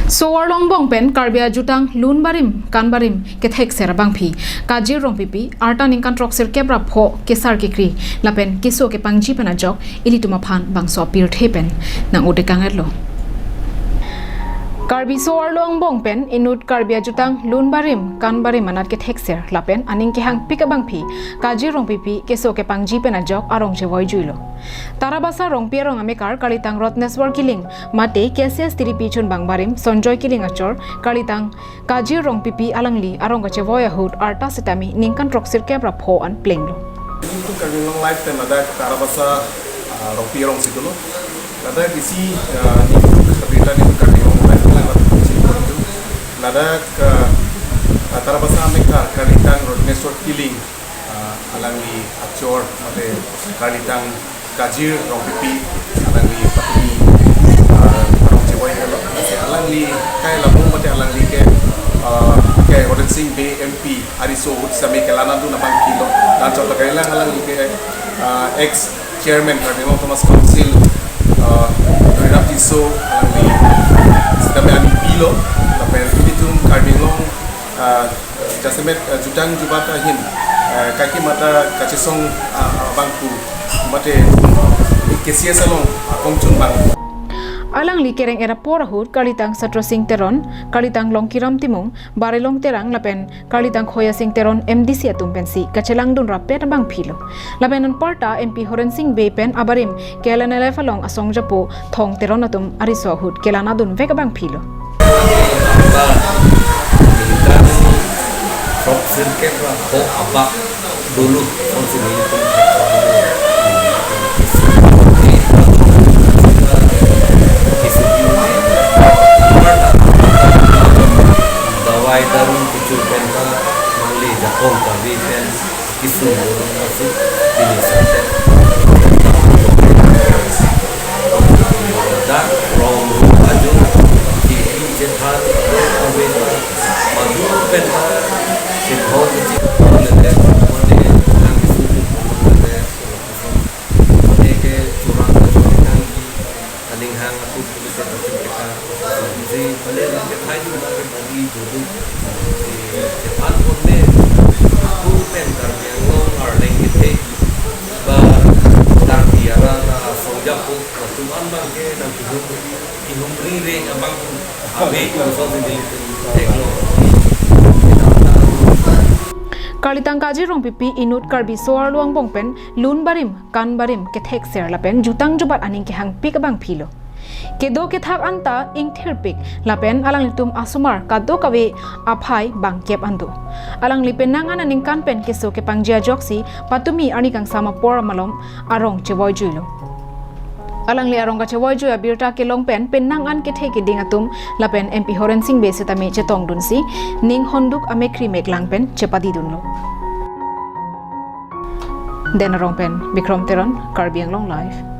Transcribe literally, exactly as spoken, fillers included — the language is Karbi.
So-arlo angbong pen Karbi ajutang lun barim kan barim kethekser abangphi Kajir Rongpipi arta ningkan throksirkep ra pho kesar kekri lapen keso kepangji pen ajok ilitum aphan bangso apirthe pen nang-o tekang-etlo. Karbi so-arlo angbong pen inut Karbi ajutang lun barim kan barim anat kethekser lapen aning kehangpik abangphi Kajir Rongpipi keso kepangji pen ajok arong chevoijuilo. Tarabasa Rongpi arong amekar Karlitang Rotneswar Killing mate K C S T D P chunbang barim Sonjoy Killing achor Karlitang Kajir Rongpipi alangli arong kachevoi ahut arta sitame ningkan throksirkep ra pho an plenglo. Nelitum Karbi Anglong Live pen ladak Tarabasa, ah, Rongpi arong si dolo. Ladak isi, ah, nelitum Karbi, nelitum Karbi Anglong Live pen ladak isi dolo. Ladak, ah, ah, Tarabasa amekar Karlitang Rotneswar Killing, ah, alangli achor mate Karlitang Kajir Rongpipi alangli patumi, ah, arong chevoi helo. Lasi alangli kai lapu mate alangli ke, ah, ke Horen Sing Bey M P ariso ahut sitame kelang-an dun abangphilo. Dan chot lagailang alangli ke, ah, ex chairman Karbi Anglong Autonomous Council, ah, Doriram Tisso alangli sitame ani pilo. Lapen ilitum Karbi Anglong, ah, jasemet, ah, jutang jubat ahin, ah, kaike mata kachesong, ah, ah, abangphu mate K C S along, ah, kongchun bang. Alangli kereng-et apor ahut Karlitang Satro Sing Teron, Karlitang Longkiram Timung, Barilong Terang lapen Karlitang Khoya Sing Teron M D C atum pensi kachelang dun rapet abangphilo. Lapen anparta M P Horen Sing Bey pen abarim K L N L F along asong japo Thong Teron atum ariso ahut kelang-an dunvek abangphilo. Throksirkep ra pho abak dolo, konsumili dawai daru kuchur pen ta nangli jakong kavi pen kisung dolo nasi pini sate. Dak rong ru aju ki chethan ave ta madu pen ta chethong chik le le mane nang kisung le le mane ke churang ka churang ki aning hang aku puli ke pachim ke ka si pale lang ke thai ju lang ke bagi duduk si chethan pon ne aku pen Karbi Anglong arleng kethe ba Karbi ara ta songjapo latum an bang ke nang kihum kihum ri re abang ave ku song sendiri teknologi. Karlitang Kajir Rongpipi inut Karbi so-arlo angbong pen lun barim kan barim kethekser lapen jutang jubat aning kehangpik abangphilo. Kedo kethak anta ingthirpik lapen alanglitum asomar kadokave aphai bangkep an do. Alangli penang an aningkan pen keso kepangji ajoksi patumi arni kangsam apor malom arong chevoijuilo. Alangli arong kachevoijui abirta kelong pen penang an kethe keding atum lapen M P Horen Sing Bey sitame chetongdunsi ning honduk amekkri meklang pen chepadi dunlo. Den Arong pen Bikrom Teron, Karbi Anglong Live.